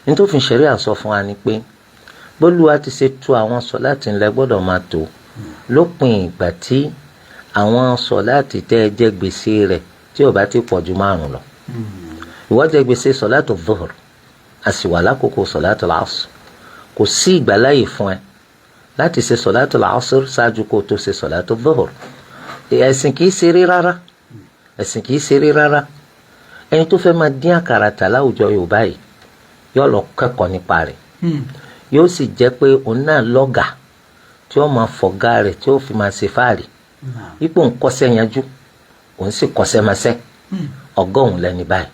Nítòfin ṣẹ̀ríà sọ fún wa ni pé bólúwa ti ṣe tú àwọn sọ̀láàtì ńlẹ̀ gbọ́dọ̀ máa tó lópin ìgbà tí àwọn sọ̀láàtì tẹ́ ẹ jẹ gbèsè rẹ̀ tí ò bá ti pọ̀ ju 5 lọ. Ìwọ jẹ gbèsè sọ̀láàtù dhuhr, a sì wà lákòókò sọ̀láàtù làásù. Kò sí ìgbàláyè fún ẹ láti ṣe sọ̀láàtù làásù ṣáájú kó o tó ṣe sọ̀láàtù dhuhr. Ẹ̀sìn kìí ṣeré rárá, ẹ̀sìn kìí ṣeré rárá. Ẹni tó fẹ́ máa dín àkàrà tà láwùjọ Yorùbá yìí yóò lọ kẹ́kọ̀ọ́ nípa rẹ̀, yóò sì jẹ́ pé òun náà lọ́gà tí ó máa fọ̀gá rẹ̀ tí ó fi máa ṣe fáàrí ipò ń kọ́ṣẹ́ yanjú, òun sì kọ́ṣẹ́ máṣẹ́, ọ̀gá òun lẹ́ni báyìí.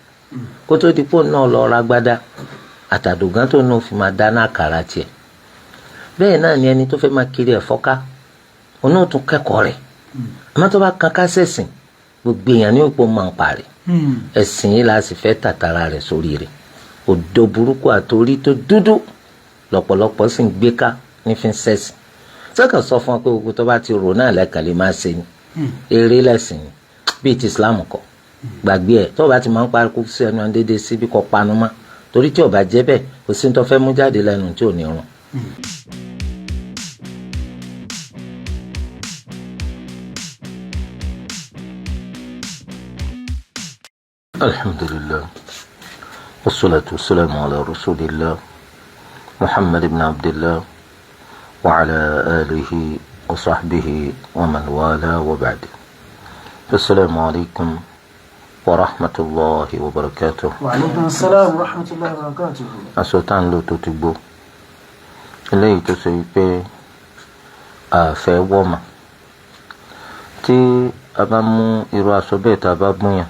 Kó tó di pò náà lọ ra gbádá àtàdùgán tó náà fi máa dáná àkàrà tiẹ̀. Bẹ́ẹ̀ náà ni ẹni tó fẹ́ máa kiri ẹ̀fọ́ ká, òun náà tún kẹ́kọ̀ọ́ rẹ̀. Àmọ́ tó bá kan kásẹ̀sìn, gbogbo èèyàn ní òpó máa ń parí. Ẹ̀sìn yìí la sì fẹ́ tàtàrà rẹ̀ sórí rẹ̀. Òdo burúkú àtòrí tó dúdú lọ́pọ̀lọpọ̀ sì ń gbé ká ní fi ń sẹ́sìn. Sọ́kàn sọ fún ọ pé gbogbo tó bá ti rò náà lẹ́kàn lè máa ṣe ni eré lẹ́sìn ni bíi ti Islam kọ́. Gbàgbé ẹ̀, tó bá ti máa ń parí kó sí ẹnu déédéé síbi kọ́ panu mọ́, torí tí ò bá jẹ́ bẹ́ẹ̀ kò sí ní tó fẹ́ mú jáde lẹ́nu tí ò ní rùn. Alhamdulillah, wassalatu wassalamu ala rasulillah Muhammad ibn Abdillah wa ala alihi wa sahbihi wa man wala wa ba'd. Assalamu alaikum wa rahmatullahi wa barakatuh. Wa alaikum assalam wa rahmatullahi wa barakatuh. Aṣọ tá ń lò tó ti gbó, eléyìí tó ṣe wípé àfẹ́ wọ̀mà, tí a bá mú irú aṣọ bẹ́ẹ̀ tá a bá bùn yàn,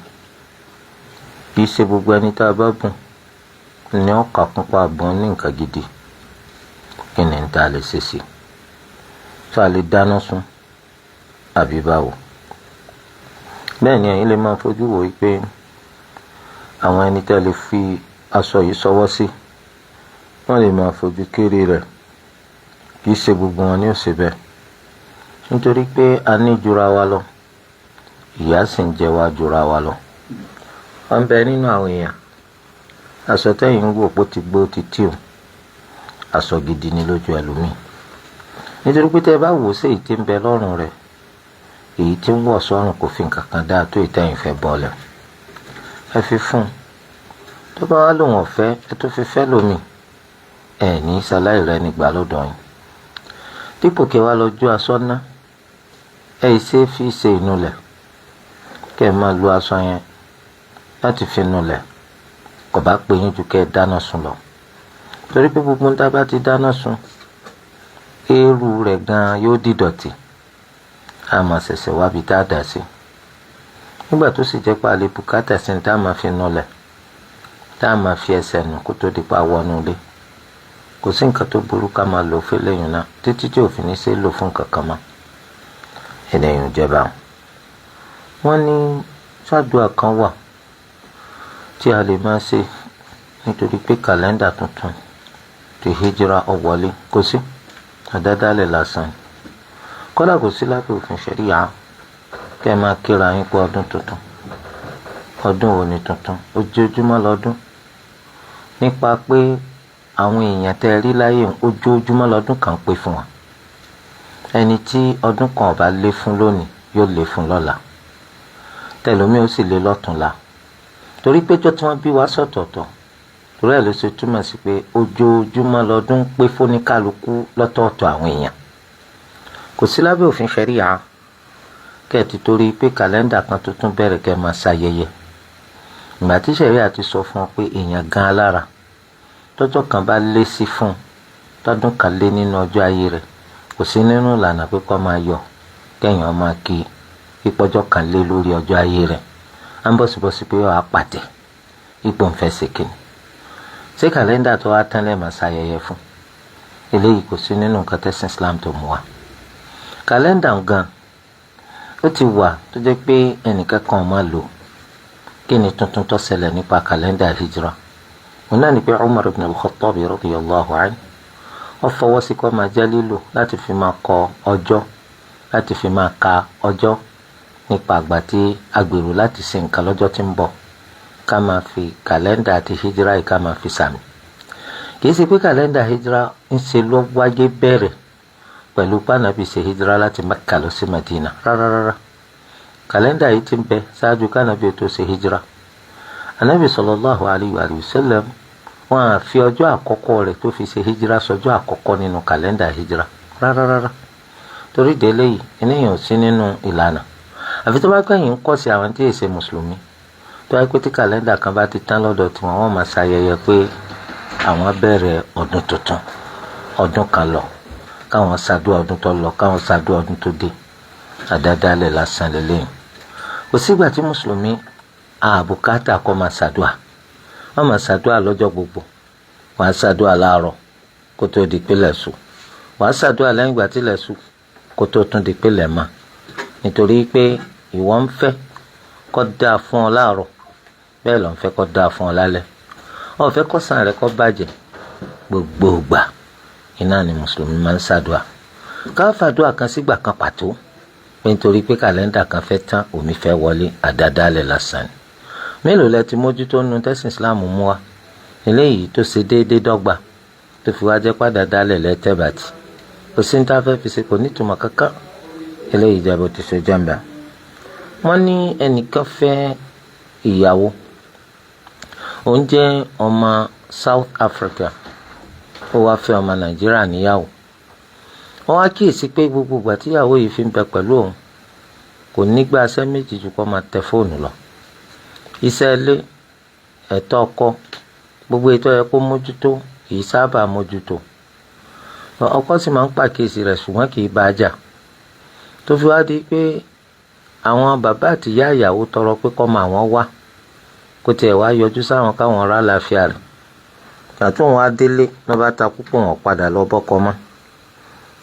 kì í ṣe gbogbo ẹni tá a bá bùn ni ó kà kún pa bùn ní nǹkan gidi. Kí ni tá a lè ṣe sí i? Tá a lè dáná sun àbí báwo? Bẹ́ẹ̀ ni ẹ̀yin lè máa fojú wò wípé àwọn ẹni tá a lè fi aṣọ yìí ṣọwọ́ sí, wọ́n lè máa fojú kéré rẹ̀. Kì í ṣe gbogbo wọn ní ó ṣe bẹ́ẹ̀, nítorí pé a ní jura wa lọ, ìyà sì ń jẹ wá jura wa lọ. Wọ́n bẹ nínú àwọn èèyàn, aṣọ tẹ́yìn ń wò pó ti gbó ti tì ó, aṣọ gidi ni lójú ẹlòmíì. Nítorí pé tẹ́ ẹ bá wò ó sí èyí tí ń bẹ lọ́rùn rẹ̀, èyí tí ń wọ̀ sọ́rùn kò fi nǹkan kan dáa tó ìtẹ́yìn fẹ́ bọ́ọ̀lẹ̀. Ẹ fi fún un, tó bá wá lòun ọ̀fẹ́, ẹ tó fi fẹ́ lómi, ẹ ní ṣaláì rẹ nígbà lọ́dọ̀ yín. Dípò kí wá lọ jó aṣọ ná, ẹ ṣe fi ṣe ìnulẹ̀, kẹ́ ẹ máa lo aṣọ yẹn láti fi nulẹ̀. Kò bá pè yín ju kẹ́ ẹ dáná sun lọ, torí pé gbogbo níta bá ti dáná sun, eérú rẹ̀ gan-an yóò di dọ̀tí, a máa ṣẹ̀ṣẹ̀ wábi tá a dà sí. Nígbà tó sì jẹ́ pé a lè bùkátà sí ní tá a máa fi nulẹ̀, tá a máa fi ẹsẹ̀ nù kó tó di pa wọnú ilé, kò sí nǹkan tó burú ká máa lò fún eléyìí náà títí tí òfin ní ṣe lò fún nǹkan kan mọ́. Eléyìí jẹba. Wọ́n ní ṣáàdùà kan wà tí a lè máa ṣe nítorí pé kàlẹ́ndà tuntun ti hijira ọ̀wọ́lé. Kò sí, àdádálẹ̀ lásán. Kódà kò sí lábẹ́ òfin ṣẹ̀ríà kẹ́ ẹ máa kíra yín pé ọdún tuntun. Ọdún wo ni tuntun? Ojoojúmọ́ lọ́dún. Nípa pé àwọn èèyàn tẹ́ rí láyé ojoojúmọ́ lọ́dún kan pé fún wa. Ẹni tí ọdún kan ò bá lé fún lónìí yóò lé fún lọ́la, tẹ̀lómi ó sì lé lọ́túnla. Torí pé tó tí wọ́n bí wa sọ̀tọ̀ọ̀tọ̀, torí ẹ̀ ló ṣe túmọ̀ sí pé ojoojúmọ́ lọ́dún pé fóníkálukú lọ́tọ̀ọ̀tọ̀ àwọn èèyàn. Kò sí lábẹ́ òfin ṣẹ̀ríà kẹ́ ẹ ti torí pé kàlẹ́ndà kan tuntun bẹ̀rẹ̀ kẹ́ ẹ máa ṣayẹyẹ. Ìgbà tí ṣẹ̀ríà ti sọ fún ọ pé èèyàn gan alára tọ́jọ́ kan bá lé sí fún un, tọ́dún kan lé nínú ọjọ́ ayé rẹ̀, kò sí nínú ìlànà pé kó máa yọ kẹ́yìn máa kí pípọ́jọ́ kan lé lórí ọjọ́ ayé rẹ̀. À ń bọ̀sibọ̀sí pé ó apàtẹ ipò ń fẹ́ ṣèkìní. Ṣé kàlẹ́ndà tó wá tán lẹ́ẹ̀ máa ṣayẹyẹ fún? Eléyìí kò sí nínú nǹkan tẹ́sìn Islam tó mú wa. Kàlẹ́ndà gan ó ti wà tó jẹ́ pé ẹnìkan kan máa lò. Kí ni tuntun tó ṣẹlẹ̀ nípa kàlẹ́ndà hijra? Òun náà ni pé Umar ibn al-Khattab radiyallahu anhu ó fọwọ́ sí kó máa jẹ́ lílò láti fi máa kọ ọjọ́, láti fi máa ka ọjọ́ nípa àgbà tí a gbèrò láti ṣe nǹkan lọ́jọ́ tí ń bọ̀, ká máa fi kàlẹ́ndà àti hijra yìí ká máa fi sàmì. Kìí ṣe pé kàlẹ́ndà hijra ń ṣe ló wáyé bẹ̀rẹ̀ pẹ̀lú pànàbí ṣe hijra láti Mẹ́kà lọ sí Madina, rárárárá. Kàlẹ́ndà yìí ti ń bẹ ṣáájú kànàbí tó ṣe hijra. Anabi sallallahu alayhi wa sallam wọn à fi ọjọ́ àkọ́kọ́ rẹ̀ tó fi ṣe hijra sọjọ́ àkọ́kọ́ nínú kàlẹ́ndà hijra, rárárárá. Torí délé yìí eléyìí ò sí nínú ìlànà, àfi tó bá gbẹ̀yìn ń kọ́ sí àwọn tí èsè mùsùlùmí tó wáyé pé tí kàlẹ́ndà kan bá ti tán lọ́dọ̀ tiwọn, wọ́n máa ṣayẹyẹ pé àwọn bẹ̀rẹ̀ ọdún tuntun, ọdún kan lọ, káwọn ṣàdúrà ọdún tó lọ, káwọn ṣàdúrà ọdún tó dé. Àdádálẹ̀ lásán lélẹ́yìn. Kò sígbà tí mùsùlùmí àbùkátà kọ́ máa ṣàdúrà. Wọ́n máa ṣàdúrà lọ́jọ́ gbogbo. Wàá ṣàdúrà láàárọ̀ kó tó di pé lẹ̀ ṣú, wàá ṣàdúrà lẹ́yìn ìgbà tí lẹ̀ ṣú kó tó tún di pé lẹ̀ mọ́, nítorí pé ìwọ ń fẹ́ kó dáa fún ọ láàárọ̀, bẹ́ẹ̀ ló ń fẹ́ kó dáa fún ọ lálẹ́, ó fẹ́ kọ́sàn rẹ kó bàjẹ́. Gbogbo ìgbà iná ni mùsùlùmí máa ń ṣàdúrà. Káfàdúrà kan sígbà kan pàtó pé nítorí pé kàlẹ́ndà kan fẹ́ tán, omi fẹ́ wọlé, àdádálẹ̀ lásán ni. Mélòó lẹ ti mójútó nu tẹ́sán Islam mú wa eléyìí tó ṣe déédéé dọ́gba tó fi wá jẹ́ pàdádálẹ̀ lẹ́tẹ̀bàtì? Kò sí ní tá a fẹ́ fi ṣe, kò nítumọ̀ kankan. Eléyìí jẹ́ bó ti ṣe jẹ́ǹbà. Wọ́n ní ẹnìkan fẹ́ ìyàwó, òun jẹ́ ọmọ South Africa, ó wá fẹ́ ọmọ Nàìjíríà níyàwó. Wọ́n wá kíyèsí pé gbogbo ìgbà tíyàwó yìí fi ń bẹ pẹ̀lú òun, kò nígbà iṣẹ́ méjì ju kó máa tẹ fóònù lọ. Iṣẹ́ ilé, ẹ̀tọ́ ọkọ, gbogbo ètò ẹ̀ kó mójútó kì í sábà mójútó. Ọkọ sì máa ń pàkíyèsí rẹ̀, ṣùgbọ́n kì í bá a jà. Tó fi wá di pé àwọn bàbá àti ìyá ìyàwó tọrọ pé kọ́ máa wọ́n wá, kó tiẹ̀ wá yọjú sáwọn káwọn rà láàfíà rẹ̀. Tàtú wọn á délé lọ́ bá ta púpọ̀, wọn padà lọ bọ́kọ mọ́.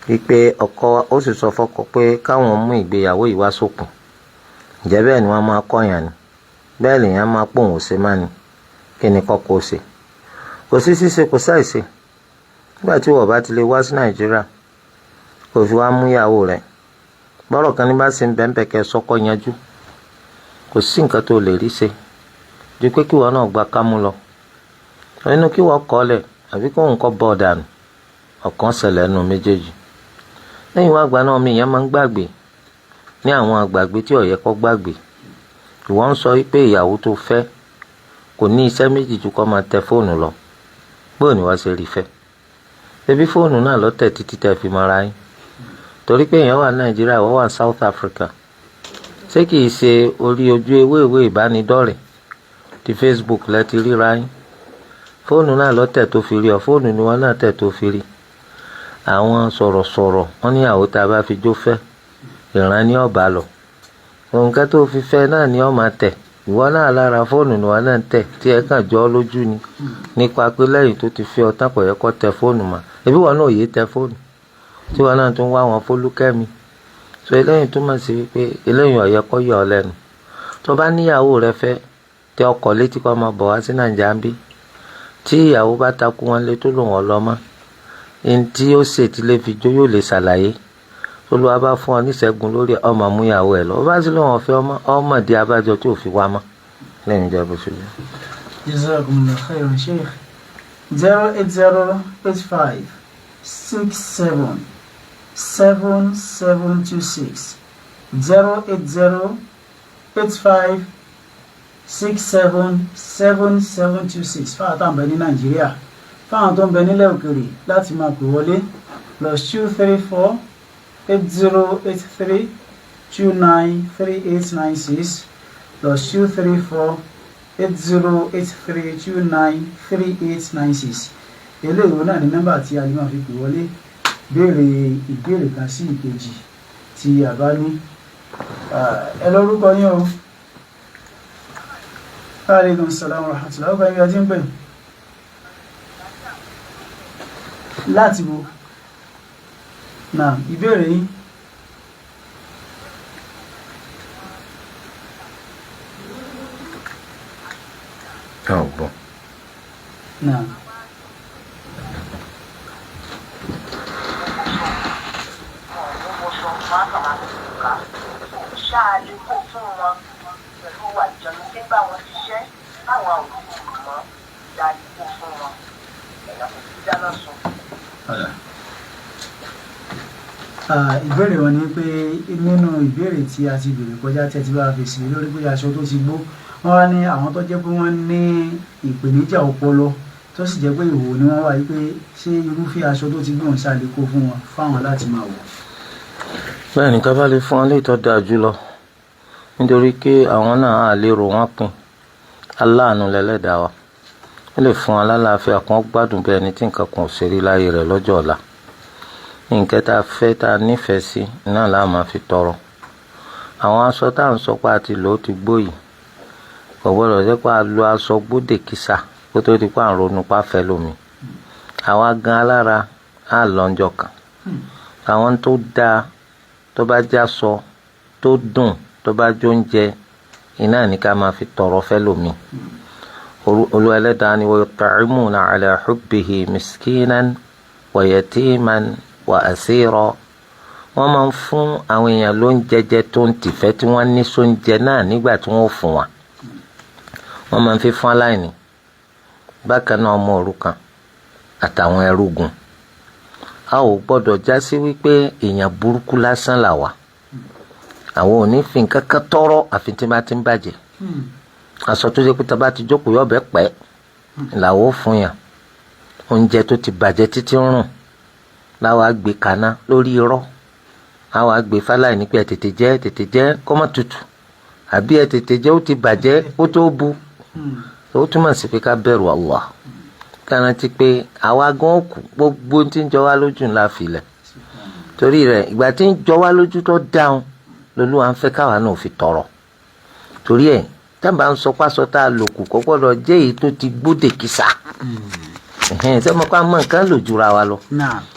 Wípé ọkọ ó sì sọ fọ́kọ pé káwọn mú ìgbéyàwó yìí wá sópin. Ǹjẹ́ bẹ́ẹ̀ ni wọ́n máa kọ́yàn ni? Bẹ́ẹ̀ lèèyàn máa pòun ò ṣe má ni? Kí ni kọ́kọ́ ó ṣe? Kò sí ṣíṣe, kò sáìṣe. Nígbà tí wọ́n bá ti lè wá sí Nàìjíríà, kò fi wá mú ìyàwó rẹ̀. Bọ́rọ̀ kan ní bá ṣe ń bẹ́ńbẹ́ kẹ́ sọ́kọ́ yanjú. Kò sí nǹkan tó lè rí ṣe ju pé kí wọ́n náà gba kámú lọ. Nínú kí wọ́n kọ́ lẹ̀ àbí kó nǹkan bọ̀ dànù, ọ̀kan ṣẹlẹ̀ nù méjèèjì. Lẹ́yìn wá gba náà, mi ìyẹn máa ń gbàgbé ní àwọn àgbàgbé tí ó yẹ kó gbàgbé. Ìwọ ń sọ pé ìyàwó tó fẹ́ kò ní iṣẹ́ méjì ju kó máa tẹ fóònù lọ. Bóò ni wọ́n ṣe rí fẹ́? Ṣebí fóònù náà ló tẹ̀ títí tẹ̀ fi mọ́ra yín? Torí pé èèyàn wà Nàìjíríà, wọ́n wà South Africa. Ṣé kìí ṣe orí ojú ewé ìwé ìbánidọ́rẹ̀ẹ́ ti Facebook lẹ ti ríra yín? Fóònù náà ló tẹ̀ tó fi rí ọ, fóònù ni wọ́n náà tẹ̀ tó fi rí. Àwọn sọ̀rọ̀sọ̀rọ̀ wọ́n ní ìyàwó tá a bá fi jó fẹ́, ìran ni ó bá lọ. Òǹkà tó fi fẹ́ náà ni ó máa tẹ̀. Ìwọ náà lára fóònù ni wọ́n náà ń tẹ̀ tí ẹ kàn jọ ọ́ lójú ni. Nípa pé lẹ́yìn tó ti fi ọ tán kò yẹ kó tẹ fóònù mọ́. Ẹbí wọn náà ò yé tẹ fóònù. Tí wọn náà tún wá wọn fólúkẹ́mi. So eléyìí túmọ̀ sí wípé eléyìí ò yẹ kó yọ ọ lẹ́nu. Tó bá níyàwó rẹ fẹ́, tẹ ọkọ̀ létí kó máa bọ̀ wá sí Nàìjíríà ń bí. Tí ìyàwó bá takú wọn lé tó lòun ọlọ́mọ, ẹni tí ó ṣe tí lè fi jó yóò lè ṣàlàyé. Olúwa bá fún ọ níṣẹ́gun lórí ọmọ mú ìyàwó ẹ lọ. Ó bá sì lóun ọ̀fẹ́ ọmọ, ọmọ di abájọ tí ò fi wá mọ́. Lẹ́yìn ìjọba òṣèlú. Jazakumullahu khairan, Sheikh. 08085 67 7726, 08085 67 7726 fáwọn tó ń bẹ ní Nàìjíríà. Fáwọn tó ń bẹ nílẹ̀ òkèèrè láti máa pè wọlé, +234 8083 293896, +234 8083 293896. Eléyìí náà ní nọ́mbà tí a lè máa fi pè wọlé béèrè ìbéèrè kan sí ìkejì tí a bá ní. Ẹ lórúkọ yín o. Aleykum salaam wa rahmatulah. Ọkọ ibi àti ń pè láti wo náà ìbéèrè yín. Ọ̀gbọ́n. Náà. Ṣáà lè kó fún wọn pẹ̀lú àjọyọ̀ tí ń bá wọn ṣiṣẹ́ báwọn ò tí ì mọ̀ ṣáà lè kó fún wọn. náà sọ. Ọ̀dà. Ìbéèrè wọn ni pé nínú ìbéèrè tí a ti béèrè kọjá tí ẹ ti bá wa fèsì lórí pé aṣọ tó ti gbó, wọ́n wá ní àwọn tó jẹ́ pé wọ́n ní ìpèníjà ọpọlọ tó sì jẹ́ pé ìhòòhò ni wọ́n wà yìí, pé ṣé irúfẹ́ aṣọ tó ti gbó ń ṣàlè kó fún wọn fáwọn láti máa wọ̀? Bẹ́ẹ̀ ni, ká bá lè fún wọn lè tọ́ da jùlọ, nítorí pé àwọn náà á lè rò wọ́n pin. Aláàánú lẹ́lẹ́dàá wa, ó lè fún wọn lálàáfíà kan gbádùn bẹ́ẹ̀ ni tí nǹkan kan ò ṣe rí láyé rẹ̀ lọ́jọ́ ọ̀la. Nǹkan tá a fẹ́, tá a nífẹ̀ẹ́ sí náà la máa fi tọrọ. Àwọn aṣọ tá à ń sọ pé a ti lò ó ti gbó yìí, kò gbọ́dọ̀ jẹ́ pé a lo aṣọ gbódè kísà kó tó di pé à ń ronú pa fẹ́ lómi. Àwa gan alára á lọ́njọ́ kan. Àwọn tó dáa, tó bá já sọ tó dùn, tó bá jó oúnjẹ iná ní ká máa fi tọrọ fẹ́ lómi. Olúwa Ẹlẹ́dàá ni wa yut'imuna ala hubbihi miskinan wa yatiman wa asira. Wọ́n máa ń fún àwọn èèyàn lóúnjẹ jẹ tó ń tìfẹ́ tí wọ́n ní sóúnjẹ náà. Nígbà tí wọ́n fún wa, wọ́n máa ń fi fún aláìní, bákan náà ọmọ òrukàn àtàwọn ẹrúgun. A ò gbọ́dọ̀ já sí wípé èèyàn burúkú lásán là wà, àwọn ò ní fi nǹkan kan tọrọ àfi tí bá ti ń bàjẹ́. Aṣọ tó ṣe pé tá a bá ti jókòó yọ̀bẹ pẹ́ làwọn ò fún yàn, oúnjẹ tó ti bàjẹ́ títí ń rùn láwa gbé kaná lórí irọ́, àwa gbé fáláì ní pé ẹ tètè jẹ, tètè jẹ kó má tutù, àbí ẹ tètè jẹ, ó ti bàjẹ́ ó tó bu. Ó túmọ̀ sí pé ká bẹ̀rù Allah, ká rántí pé àwa gan kú. Gbogbo tí ń jọ wá lójú ńlá filẹ̀ torí rẹ̀. Ìgbà tí ń jọ wá lójú tó dáhùn lolúwa ń fẹ́ káwa náà fi tọrọ. Torí ẹ̀, tábà ń sọ pásọ tá a lò kù, kò gbọ́dọ̀ jẹ́ èyí tó ti gbódè kìsà. Ṣé mo kọ́ àmọ́ nǹkan lò jura wa lọ?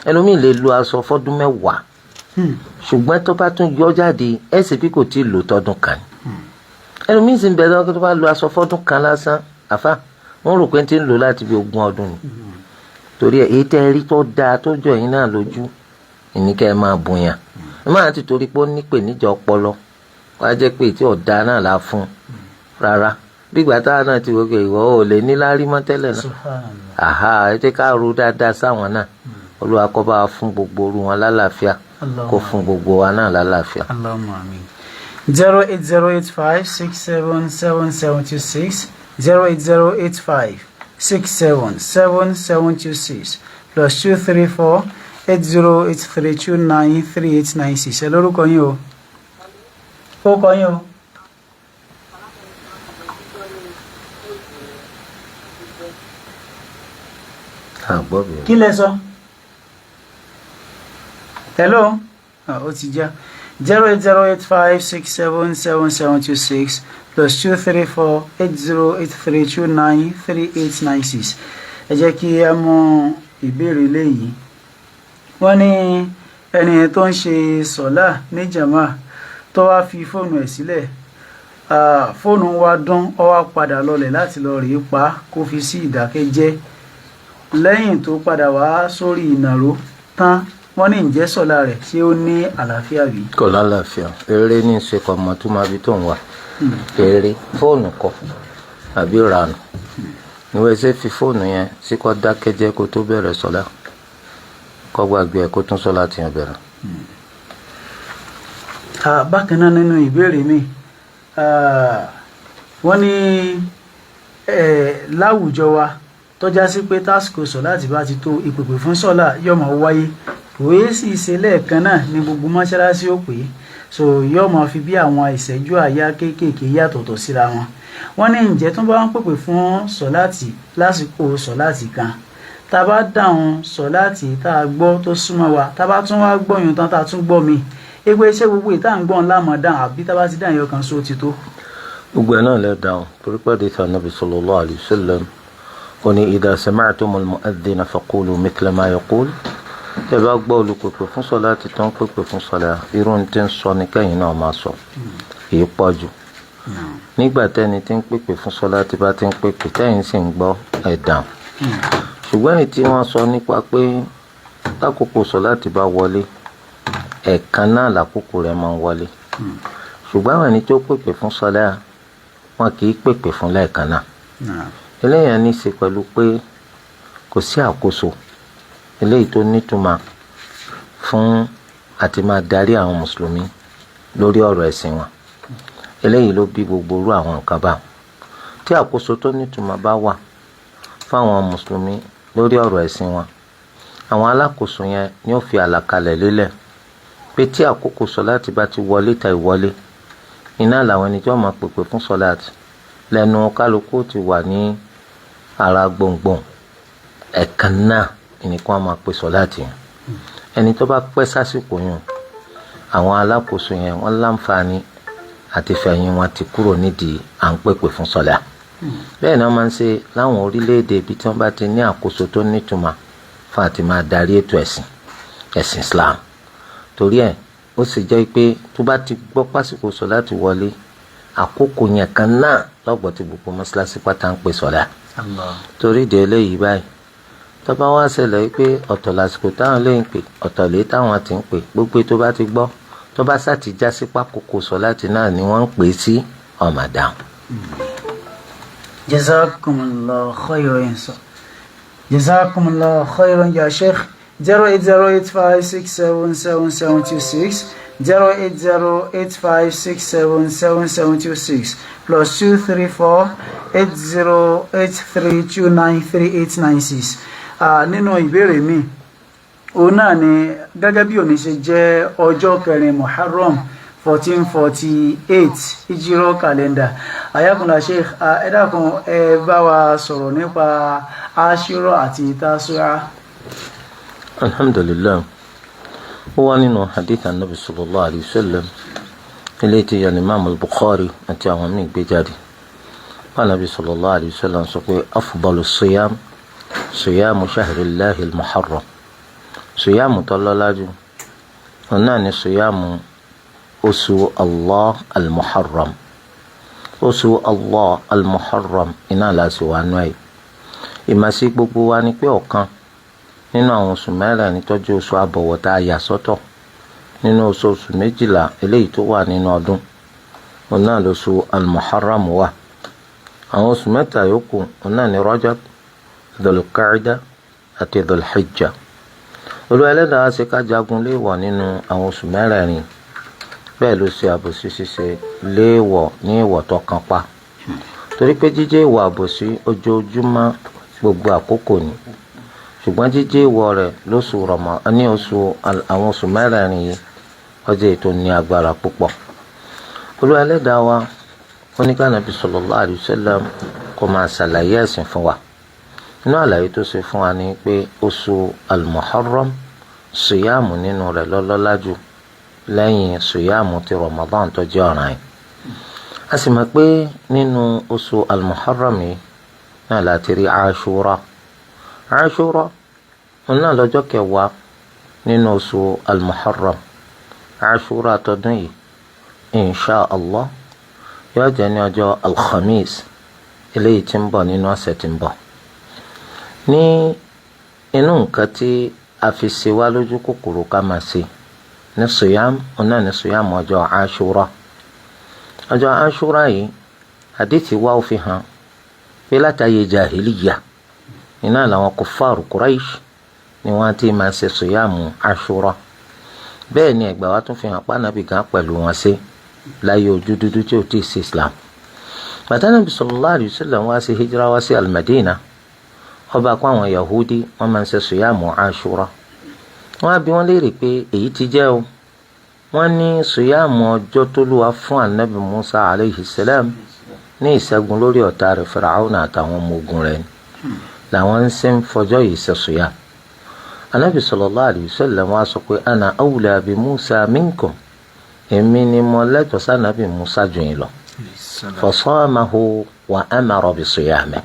Ẹlòmíì lè lo aṣọ fọ́dún 10, ṣùgbọ́n tó bá tún yọ jáde, ẹ̀ sì bí kò tí ì lò tọdún kan ni. Ẹlòmíì sì ń bẹ lọ́wọ́, tó bá lo aṣọ fọ́dún kan lásán, àfa, wọ́n rò pé ń ti ń lò láti bí 20 ọdún ni. Torí ẹ̀, èyí tẹ́ ẹ rí tó dáa tó jọ yín náà lójú ìníkẹ́ ẹ máa bùnyàn. Ẹ máa ti torí pé ó nípèníjà ọpọlọ wá jẹ́ pé tí ọ̀dà náà la fún un. Rárá, bí ìgbà táwa náà ti wò pé ìwọ ò lè ní láárí mọ́ tẹ́lẹ̀ náà. Àhá, ẹ jẹ́ ká ro dáadáa sáwọn náà. Olúwa kó bá wa fún gbogbo orú wọn lálàáfíà, kó fún gbogbo wa náà lálàáfíà. Allahumma amin. 08085677726, 08085677726, +2348083293896. Ẹ lórúkọ yín o, ó kọ yín o. Àgbọ̀ bẹ̀rẹ̀. Kí lẹ sọ? Hello? Ah, ó ti já. 08085677726, +2348083293896. Ẹ jẹ́ kí a mú ìbéèrè léyìí. Wọ́n ní ẹni tó ń ṣe sọ̀lá ní jàmá tó wá fi fóònù ẹ̀ sílẹ̀, fóònù wa dún, ó wá padà lọlẹ̀ láti lọ rèé pa kó fi sí ìdákẹ́jẹ́. Lẹ́yìn tó padà wá sórí ìnàró tán, wọ́n ní ǹjẹ́ sọ̀lá rẹ̀, ṣé ó ní àlàáfíà bí? Kò lálàáfíà. Eré ní í ṣe, kò mọ̀ tó máa fi tó ń wà. Eré fóònù kọ àbí ranù ìwé ṣe fi fóònù yẹn sí kó dákẹ́jẹ́ kó tó bẹ̀rẹ̀ sọ́lá, kó gbàgbé ẹ̀, kó tún sọ́lá tìyàn bẹ̀rẹ̀. Bákan náà, nínú ìbéèrè mi, wọ́n ní láwùjọ wa tó já sí pé tásìkò sọ̀lá ti bá ti tó, ìpèpè fún sọ̀lá yóò máa wáyé, òye sì ṣe lẹ́ẹ̀kan náà ní gbogbo mọ́ṣáláṣí ó pè é, so yóò máa fi bí àwọn ìṣẹ́jú àyá kéékèèké yàtọ̀tọ̀ síra wọn. Wọ́n ní ǹjẹ́ tó bá ń pèpè fún sọ̀láàtì lásìkò sọ̀láàtì kan, tá a bá dáhùn sọ̀láàtì tá a gbọ́ tó súnmọ́ wa, tá a bá tún wá gbọ́yùn tán, tá a tún gbọ́ mi ewé, iṣẹ́ gbogbo ìta ń gbọ́n lámọ̀ dáhùn, àbí tá a bá ti dáhùn yọkan só ti tó? Gbogbo ẹ̀ náà lè dáhùn, torí pé àdìsí Ànábì sallallahu alayhi wa sallam, ó ní idha sami'tumul mu'adhdhina faqulu mithla ma yaqul. Tẹ́ bá gbọ́ olùpèpè fún sọlá ti tán pèpè fún sọlá, irú ní tí ń sọ ní kẹ́yìn náà máa sọ. Èyí pọ̀ jù nígbà tẹ́ni tí ń pèpè fún sọlá tí bá ti ń pèpè, tẹ́yìn sì ń gbọ́, ẹ̀ dáhùn. Ṣùgbọ́n èyí tí wọ́n sọ nípa pé lákòókò sọlá ti bá wọlé, ẹ̀ẹ̀kan náà lákòókò rẹ̀ máa ń wọlé, ṣùgbọ́n àwọn ẹni tó pèpè fún sọlá, wọn kì í pèpè fún lẹ́ẹ̀kan náà. Eléyàn ní í ṣe pẹ̀lú pé kò sí àkóso. Eléyìí tó nítumọ̀ fún àti máa darí àwọn mùsùlùmí lórí ọ̀rọ̀ ẹ̀sìn wọn. Eléyìí ló bí gbogbo irú àwọn nǹkan báwọn. Tí àkóso tó nítumọ̀ bá wà fáwọn mùsùlùmí lórí ọ̀rọ̀ ẹ̀sìn wọn, àwọn alákòóso yẹn ni ó fi àlàkalẹ̀ lélẹ̀ pé tí àkókò sọláàtì bá ti wọlé ta ìwọlé, iná làwọn ẹni tí wọ́n máa pèpè fún sọláàtì lẹ́nu kálukú ti wà ní ara gbòǹgbòǹ. Ẹ̀kan náà ni kí wọ́n máa pè sọláàtì yẹn. Ẹni tó bá pẹ́ sásìkò yẹn, àwọn alákòóso yẹn wọ́n láǹfààní àti fẹ̀yìn wọn ti kúrò nídìí à ń pèpè fún sọlá. Bẹ́ẹ̀ ni wọ́n máa ń ṣe láwọn orílẹ̀-èdè ibi tí wọ́n bá ti ní àkóso tó nítumọ̀ fún àti máa darí ètò ẹ̀sìn ẹ̀sìn Islam. Torí ẹ̀ ó sì jẹ́ pé tó bá ti gbọ́ pásìkò sọ̀láàtì wọlé, àkókò yẹn kan náà lọ́gbọ̀n tí gbogbo mọ́ṣáláṣí pátá ń pè sọ̀lá. Torí ìdí eléyìí báyìí, tó bá wá ṣẹlẹ̀ pé ọ̀tọ̀ lásìkò táwọn lè ń pè, ọ̀tọ̀ lè táwọn ti ń pè, gbogbo tó bá ti gbọ́ tó bá sá ti já sí pákókò sọ̀láàtì náà ni wọ́n ń pè sí ọ̀mà dáhùn. Jazakumullahu khairan sir. Jazakumullahu khairan ya Sheikh. 08085677726, 08085677726, +2348083293896. Nínú ìbéèrè mi, òun náà ni gẹ́gẹ́ bí òní ṣe jẹ́ ọjọ́ kẹrin Muharram 1448 Hijra calendar. Ayakunla Sheikh, ẹ dákun, ẹ bá wa sọ̀rọ̀ nípa Ashura àti Tasu'a. Alhamdulillah, ó wá nínú hadith anabi sallallahu alayhi wa sallam ilé tí alimami al-Bukhari àti àwọn míì gbé jáde. Wọn anabi sallallahu alayhi wa sallam sọ pé afdalu siyam siyamu shahrillahi al-muharram. Siyamu tó lọ́lá jù, òun náà ni siyamu oṣù Allah al-muharram. Oṣù Allah al-muharram iná láti wà nù ẹ̀. Ìmọ̀sí gbogbo wa ni pé ọ̀kan nínú àwọn oṣù mẹ́rẹ̀ẹ̀rin tó jẹ́ oṣù àbọ̀wọ̀ tá a yà sọ́tọ̀ nínú oṣooṣù 12 eléyìí tó wà nínú ọdún, òun náà lóṣù al-muharram wà. Àwọn oṣù mẹ́ta yòókù, òun náà ní Rajab, Dhul-Qa'dah àti Dhul-Hijjah. Olúwa Ẹlẹ́dàá ṣe ká jagun léèwọ̀ nínú àwọn oṣù mẹ́rẹ̀ẹ̀rin, bẹ́ẹ̀ ló ṣe àbòsí ṣíṣe léèwọ̀ ní ìwọ̀ tó kan pa, torí pé jíjẹ́ ìwà àbòsí ojoojúmọ́ gbogbo àkókò ni, ṣùgbọ́n jíjẹ́ ìwọ̀ rẹ̀ lóṣù rọ̀mọ́ ní oṣù àwọn oṣù mẹ́rẹ̀ẹ̀rin yìí, ó jẹ́ ètò ní agbára púpọ̀. Olúwa Ẹlẹ́dàá wa ó ní ká Nábì sallallahu alaihi wasallam kó máa ṣàlàyé ẹ̀sìn fún wa. Inú àlàyé tó ṣe fún wa ni pé oṣù al-Muharram, sùyàmù nínú rẹ̀ lọ́lọ́lá jù lẹ́yìn sùyàmù ti Ramadan tó jẹ́ ọ̀ràn yìí. A sì mọ̀ pé nínú oṣù al-Muharram yìí náà láti rí Ashura. Ashura òun náà lọ́jọ́ kẹwàá nínú oṣù al-Muharram. Ashura tọdún yìí, insha Allah, yóò jẹ́ ní ọjọ́ alkhamis eléyìí tí ń bọ̀ nínú ọ̀sẹ̀ tí ń bọ̀. Ní inú nǹkan tí a fi ṣe wá lójú kòkòrò ká máa ṣe ní siyam, òun náà ní siyam ọjọ́ Ashura. Ọjọ́ Ashura yìí, àdìtì wá ó fi hàn pé látàyè jahiliya iná làwọn kòfàrù Quraish ni wọ́n ti máa ṣe siyam Ashura. Bẹ́ẹ̀ ni ẹ̀gbà wa tún fi hàn pànàbì gan pẹ̀lú wọn ṣe láyé ojú dúdú tí ò tí ì sí Islam. Bàtà Nàbì sallallahu alaihi wasallam wá sí hijra wá sí al-Madina, ọba kó àwọn Yahudi wọ́n máa ń ṣe sùyàmù Ashura. Wọ́n á bi wọ́n léèrè pé èyí ti jẹ́ o. Wọ́n ní sùyàmù ọjọ́ tó lùwà fún anabi Musa alayhi salam ní ìṣẹ́gun lórí ọ̀tá rẹ̀ Fir'auna àtàwọn ọmọ ogun rẹ̀ làwọn ń ṣe ń fọjọ́ yìí ṣe sùyàmù. Anabi sallallahu alayhi wa sallam wá sọ pé ana awla bi Musa minkum, èmi ni mo lẹ́tọ̀ọ́ sànàbì Musa jù yín lọ. Fasamahu wa amara bi siyamihi.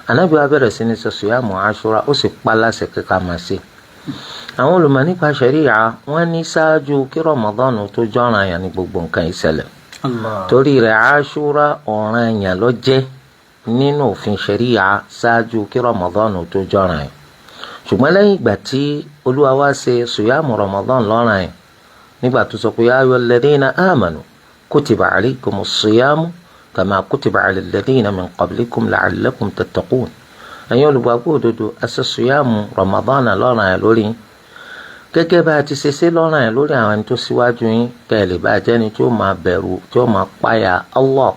Anabi wa bẹ̀rẹ̀ sí ní ṣe sùyàmù Ashura, ó sì pa láṣẹ kíkà máa ṣe. Àwọn olùmọ̀ nípa ṣẹ̀ríà wọ́n ní ṣáájú kí Ramadan tó jọ́ràn yàn ní gbogbo nǹkan ìṣẹ̀lẹ̀. Torí rẹ̀ Ashura ọ̀ranyàn yàn ló jẹ́ nínú òfin ṣẹ̀ríà ṣáájú kí Ramadan tó jọ́ràn yàn. Ṣùgbọ́n lẹ́yìn ìgbà tí Olúwa wá ṣe sùyàmù Ramadan lọ́ràn yàn, nígbà tó sọ pé ya ayyuhal ladhina amanu kutiba alaykumus siyamu kama kutiba ala alladhina min qablikum la'allakum tattaqun. Ẹ̀yin olùgbàgbọ́ òdodo, a ṣe sùyàmù Ramadan lọ́ranyàn lórí yín gẹ́gẹ́ bá a ti ṣe ṣe lọ́ranyàn lórí àwọn ẹni tó síwájú yín, kẹ́ ẹ lè bá a jẹ́ni tí ó máa bẹ̀rù, tí ó máa páyà Allah.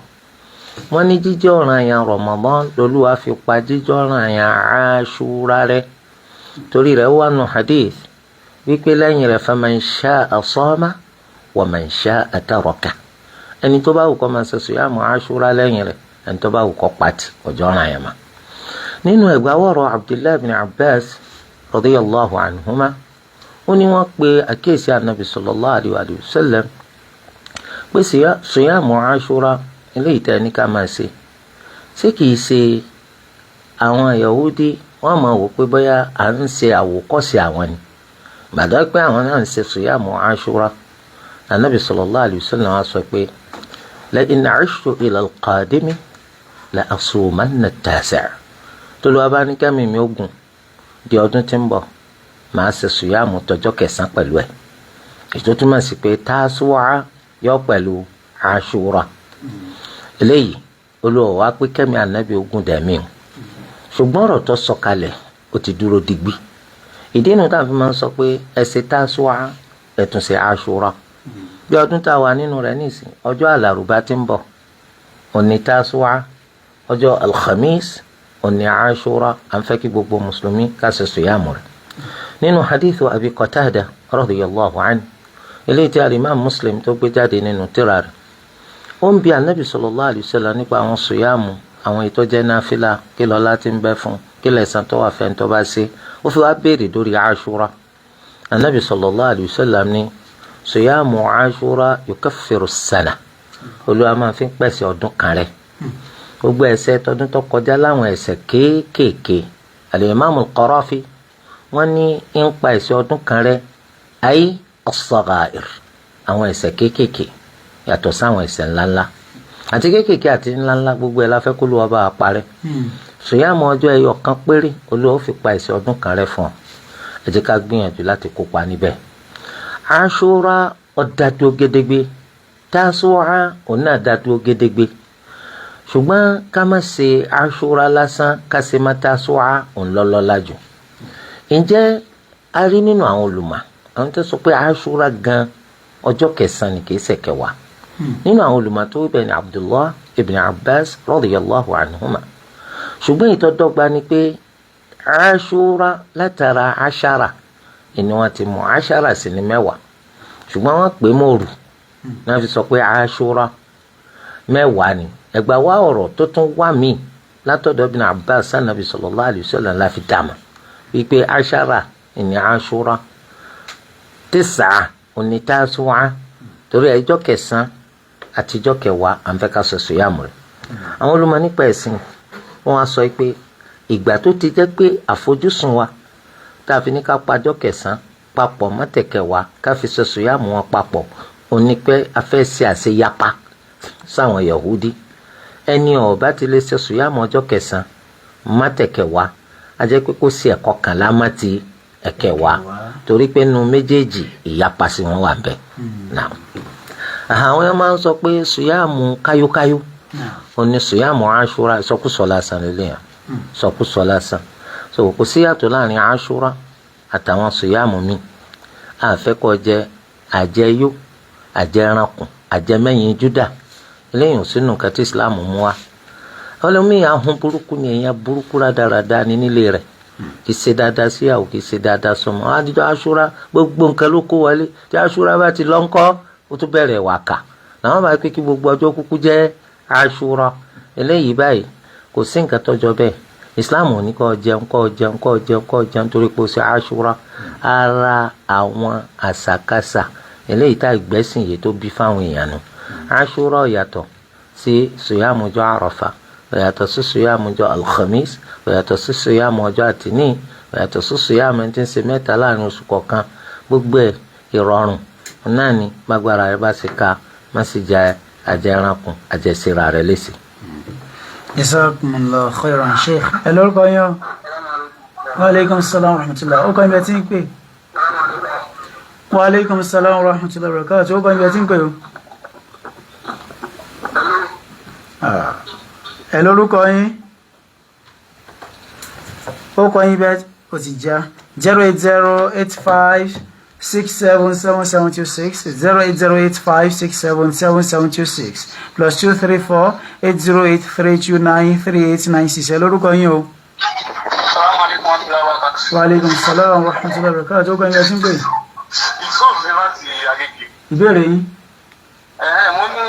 Wọ́n ní jíjẹ́ ọ̀ranyàn Ramadan lolúwa fi pa jíjẹ́ ọ̀ranyàn Ashura rẹ́, torí rẹ̀ wà nù hadith wípé lẹ́yìn rẹ̀ faman sha'a sama wa man sha'a taraka, ẹni tó bá wù kó máa ṣe sùyàmù Ashura lẹ́yìn rẹ̀, ẹni tó bá wù kó pàtì ọjọ́ ọ̀ranyàn ma. Nínú ẹgbàáwọ̀rọ̀ Abdullahi bin Abbas radiyallahu anhuma, ó ní wọ́n pe àkíyèsí anabi sallallahu alayhi wa sallam pé sùyàmù Ashura eléyìí tẹ́ ní ká máa ṣe, ṣé kìí ṣe àwọn Yahudi wọ́n máa wò pé bóyá à ń ṣe àwòkọ́ṣe àwọn ni, gbàdá pé àwọn náà ń ṣe sùyàmù Ashura. Anabi sallallahu alayhi wa sallam á sọ pé la in 'ishtu ila al-qadimi la asumanna at-tasi', tolúwa bá ní kẹ́mi mi ogun di ọdún tí ń bọ̀, màá ṣe sùyàmù tọjọ́ kẹsàn-án pẹ̀lú ẹ̀. Ètò túmọ̀ sí pé Tásúà yọ pẹ̀lú Ashura. Eléyìí Olúwa wá pé kẹ́mi ànábì ogun dẹ̀mí o, ṣùgbọ́n ọ̀rọ̀ tó sọ kalẹ̀ ó ti dúró digbí. Ìdí inú táwọn fi máa ń sọ pé ẹ ṣe Tásúà, ẹ tún ṣe Ashura. Bí ọdún tá a wà nínú rẹ̀ nísìn, ọjọ́ àlàrúbá tí ń bọ̀ òní Tásúà, ọjọ́ alhamis òní Ashura, à ń fẹ́ kí gbogbo mùsùlùmí ká ṣe sùyàmù rẹ̀. Nínú hadithu Abi Qatada radiyallahu anhu, eléyìí tí alimam Muslim tó gbé jáde nínú tírà rẹ̀, ó ń bi anabi sallallahu alayhi wa sallam nípa àwọn sùyàmù, àwọn ètò jẹ́ náfìlà, kí lọ́lá ti ń bẹ fún, kí lẹ̀san tó wà fẹ́ tó bá ṣe. Ó fi wá béèrè lórí Ashura. Anabi sallallahu alayhi wa sallam ní sùyàmù Ashura yukaffiru sana, Olúwa máa fi ń pèsè ọdún kan rẹ̀, gbogbo ẹ̀ṣẹ̀ tọdún tó kọjá láwọn ẹ̀ṣẹ̀ kéékèèké. Al-Imam Al-Qarafi wọ́n ní ń pa ẹ̀ṣẹ̀ ọdún kan rẹ̀, ayé as-sagha'ir, àwọn ẹ̀ṣẹ̀ kéékèèké yàtọ̀ sáwọn ẹ̀ṣẹ̀ ńláńlá àti kéékèèké àti ńláńlá, gbogbo ẹ̀ la fẹ́ kó Olúwa bá wa parẹ́. Sùyàmù ọjọ́ ẹyọ kan péré Olúwa ó fi pa ẹ̀ṣẹ̀ ọdún kan rẹ̀ fún ọ. Ẹ jẹ́ ká gbìyànjú láti kópa níbẹ̀. Ashura ó dá dúró gédégbé, Tásúà òun náà dá dúró gédégbé, ṣùgbọ́n ká má ṣe Ashura lásán, ká ṣe má Tásúà òun lọ́lọ́lá jù. Ǹjẹ́ a rí nínú àwọn olùmọ̀ àwọn tó sọ pé Ashura gan ọjọ́ kẹsàn-án ni kìí ṣe kẹwàá? Nínú àwọn olùmọ̀ tó wí bẹ́ẹ̀ ni Abdullah ibn Abbas radiyallahu anhuma. Ṣùgbọ́n ìtọ́dọ́gba ni pé Ashura látara ashara ni wọ́n ti mú, ashara sí ní mẹ́wàá, ṣùgbọ́n wọ́n pè é mọ́rù náà fi sọ pé Ashura mẹ́wàá ni. Ẹgbà wa ọ̀rọ̀ tó tún wá mí látọ̀dọ̀ Ibn Abbas sanabi sallallahu alayhi wa sallam la fi dàmà wípé ashara ni Ashura, tísà òní Tásúà, torí ẹjọ́ kẹsàn-án àtijọ́ kẹwàá à ń fẹ́ ká sọ sùyàmù rẹ̀. Àwọn olùmọ̀ nípa ẹ̀sìn wọ́n á sọ pé ìgbà tó ti jẹ́ pé àfojúsùn wa tá a fi ní ká pàjọ́ kẹsàn-án papọ̀ mọ́tẹ̀kẹwàá ká fi sọ sùyàmù wọn papọ̀, òní pé a fẹ́ ṣe àṣeyapa sáwọn Yahudi. Ẹni ó bá ti lè ṣe sùyàmù ọjọ́ kẹsàn-án mọ́tẹ̀kẹwàá, a jẹ́ pé kó sí ẹ̀kọ́ kànlá má ti ẹ̀kẹwàá, torí pé nu méjèèjì ìyapa sí wọn wà bẹ́ẹ̀. Àwọn yẹn máa ń sọ pé sùyàmù káyókáyó òní sùyàmù Ashura, ìsọkúsọ lásán lélẹ̀ yẹn, sọkúsọ lásán. So kò sí yàtọ̀ láàrin Ashura àtàwọn sùyàmù mi. Àfẹ́kọ̀ jẹ àjẹyó, àjẹrankùn, àjẹmẹ́yìn Júdà, eléyìí ò sínú nǹkan tí Islam mú wa. Ọlọ́mí ahun burúkú ni, èèyàn burúkú rádaràda ni nílé rẹ̀, kì í ṣe dáadáa síyàwó, kì í ṣe dáadáa sọmọ. Àdìjọ Ashura gbogbo nǹkan ló kó wọlé. Tí Ashura bá ti lọ ńkọ́, ó tún bẹ̀rẹ̀ wàkà làwọn bá pé kí gbogbo ọjọ́ kúkú jẹ́ Ashura. Eléyìí báyìí kò sí nǹkan tọ́jọ́ bẹ́ẹ̀. Islam ò ní kó jẹun kó jẹun kó jẹun kó jẹun torí pé ó ṣe Ashura. Ara àwọn àṣàkáṣà eléyìí tá ìgbẹ́sìn yìí tó bí fáwọn èèyàn nù. Ashura yàtọ̀ sí sùyàmù ọjọ́ Àràfà, yàtọ̀ sí sùyàmù ọjọ́ Alhamis, yàtọ̀ sí sùyàmù ọjọ́ Àtìní, yàtọ̀ sí sùyàmù ẹni tí ń ṣe mẹ́ta láàrin oṣù kọ̀ọ̀kan. Gbogbo ẹ̀ ìrọ̀rùn náà ni gbàgbára rẹ bá ṣe ká, má sì jẹ àjẹránkùn àjẹsíra rẹ léṣe. Jazakumullahu khairan Sheikh. Ẹ lórúkọ yín o. Wa alaikum salam wa rahmatullah. Ó kọ́ ibi ẹ tí ń pè. Wa alaikum salam wa rahmatullah wa barakatuh. Ó kọ́ ibi ẹ tí ń pè o. Ẹ lórúkọ yín. Ó kọ yín bẹ́ẹ̀, ó ti já. 08085677726, 08085677726, +2348083293896. Ẹ lórúkọ yín o. Assalamu alaikum warahmatullahi wabarakatuh. Wa aleykum salaam wa rahmatullahi wa barakatuh. Ó kọ yín bẹ́ẹ̀ tí ń pè. Yusuf ní láti Agége. Ìbéèrè yín. Mo ní,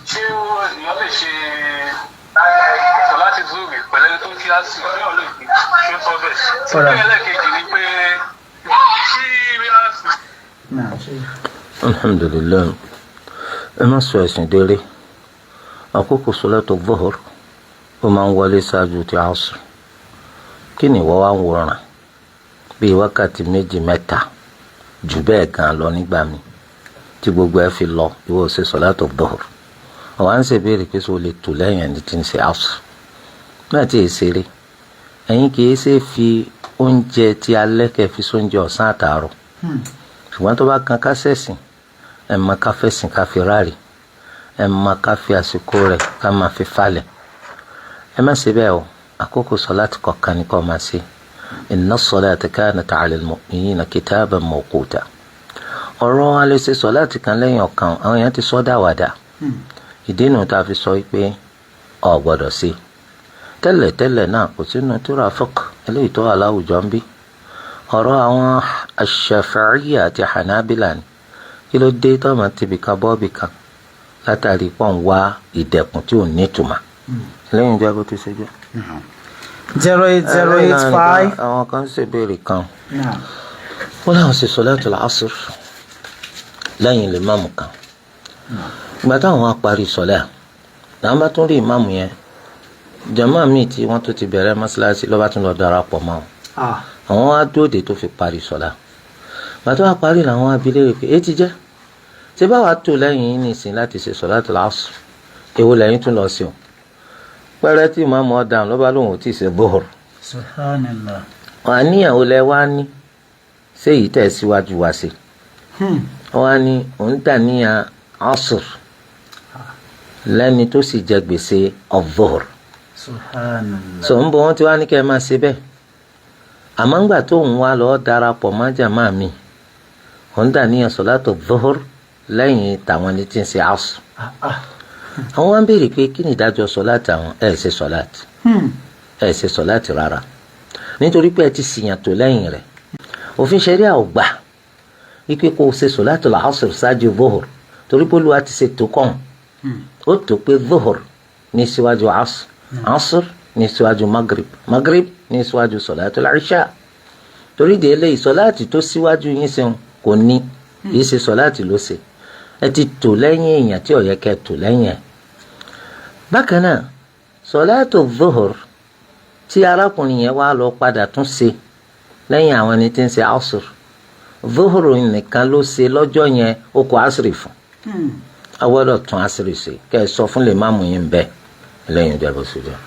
ṣé èèyàn lè ṣe sọ láti zúrì pẹ̀lú ẹni tó kí á sí, èèyàn lè fi ṣé ó tọ́ bẹ́ẹ̀? Ọ̀rọ̀. Ìbéèrè ẹlẹ́ẹ̀kejì ni pé ṣí bí a sì. Náà ṣe. Alhamdulilayi, ẹ má sọ ẹ̀sìn délé. Àkókò sọlátù dhuhr ó máa ń wọlé ṣáájú ti asr. Kí ni ìwọ wá ń wòran bíi wákàtí 2, 3, jù bẹ́ẹ̀ gan lọ nígbà mi tí gbogbo ẹ fi lọ, ìwọ ò ṣe sọlátù dhuhr, ọ̀wá ń ṣèbéèrè pé sọ lè tò lẹ́yìn ẹni tí ń ṣe asr náà tí ì ṣeré? Ẹ̀yin kì í ṣe fi oúnjẹ tí alẹ́ kẹ́ fi sóúnjẹ ọ̀sán àtàárọ̀, ṣùgbọ́n tó bá kan ká ṣẹ̀sìn, ẹ̀ máa ká fẹ̀sìn, ká fi ráàlì, ẹ̀ máa ká fi àsìkò rẹ̀ ká máa fi falẹ̀. Ẹ má ṣe bẹ́ẹ̀ o. Àkókò sọláàtì kọ̀ọ̀kan ni kò máa ṣe. Inna s-salata kanat 'ala al-mu'minina kitaban mawquta. Ọ̀rọ̀ alẹ́ ṣe sọláàtì kan lẹ́yìn ọ̀kan, àwọn èèyàn ti sọ dáwàdà. Ìdí nu tá a fi sọ pé ò gbọ́dọ̀ sí tẹ́lẹ̀ tẹ́lẹ̀ náà, kò sínú tírà fiqh eléyìí tó wà láwùjọ ń bí. Ọ̀rọ̀ àwọn Ash-Shafi'iyya àti Hanabila ni. Kí ló dé tó máa tibì kan bọ́ọ̀bì kan látàrí pọ̀ ń wá ìdẹ̀kùn tí ò ní ìtumọ̀ lẹ́yìn ìjọba tó ṣe jẹ́? 08085. Àwọn kan ṣèbéèrè kan, wọ́n láwọn ṣe sọlátul asr lẹ́yìn lè máàmù kan. Ìgbà táwọn á parí sọlá, làwọn bá tún rí ìmáàmù yẹn, jàmáà míì tí wọ́n tó ti bẹ̀rẹ̀ mọ́ṣáláṣí, ló bá tún lọ darapọ̀ mọ́ wọn. Àwọn wá dóde tó fi parí sọlá. Ìgbà tó wá parí, làwọn abilé rẹ̀ pé èyí ti jẹ́ ṣé báwa tó lẹ́yìn yín nìsín láti ṣe sọlátul asr, èwo lẹ́yìn tún lọ sí o? Pẹ́rẹ́ tí ìmáàmù ọ̀daràn ló bá lóun ò tí ì ṣe bóhùr. Subhanallah. Àníyàn ò lẹ wá ní ṣé èyí tẹ̀ síwájú wá sí? Wọ́n á ní òun dà níyàn asr lẹ́ni tó sì jẹ gbèsè ọ̀dọ́r. Subhanallah. Sọ ń bọ̀, wọ́n ti wá ní kẹ́ ẹ máa ṣe bẹ́ẹ̀, àmọ́ ńgbà tó ń wá lọ́ọ́ darapọ̀ mọ́ jàmáà mi, òun dà níyàn sọ̀látò dọ́hùr lẹ́yìn tàwọn ní tí ń ṣe asr. Àwọn wá ń béèrè pé kí ni ìdájọ́ sọ̀láàtì àwọn? Ẹ̀ ṣe sọ̀láàtì, ẹ̀ ṣe sọ̀láàtì rárá, nítorí pé ẹ ti sìyàn tó lẹ́yìn rẹ̀. Òfin ṣẹ̀ríà ò gbà wípé kó o ṣe sọ̀láàtì làásùr ṣáájú dọ́hùr, torí pé Olúwa ti ṣe tó kàn ó tó pé dọ́hùr ní síwájú asr, asr ní síwájú magrib, magrib ní síwájú sọ̀láàtì ìṣà. Torí de eléyìí, sọ̀láàtì tó síwájú yín ṣeun kò ní kì í ṣe sọ̀láàtì ló ṣe. Ẹ ti tò lẹ́yìn èèyàn tí ó yẹ kẹ́ tò lẹ́yìn ẹ̀. Bákan náà, sọ̀láàtì dọ́hùr tí arákùnrin yẹn wá lọ padà tún ṣe lẹ́yìn àwọn ẹni tí ń ṣe asr, dọ́hùr nìkan ló ṣe lọ́jọ́ yẹn, ó kọ asr fún. A gbọ́dọ̀ tún asr ṣe. Kẹ́ ẹ sọ fún lè má mú yín bẹ́ẹ̀ lẹ́yìn ìjọba oṣù jẹ́.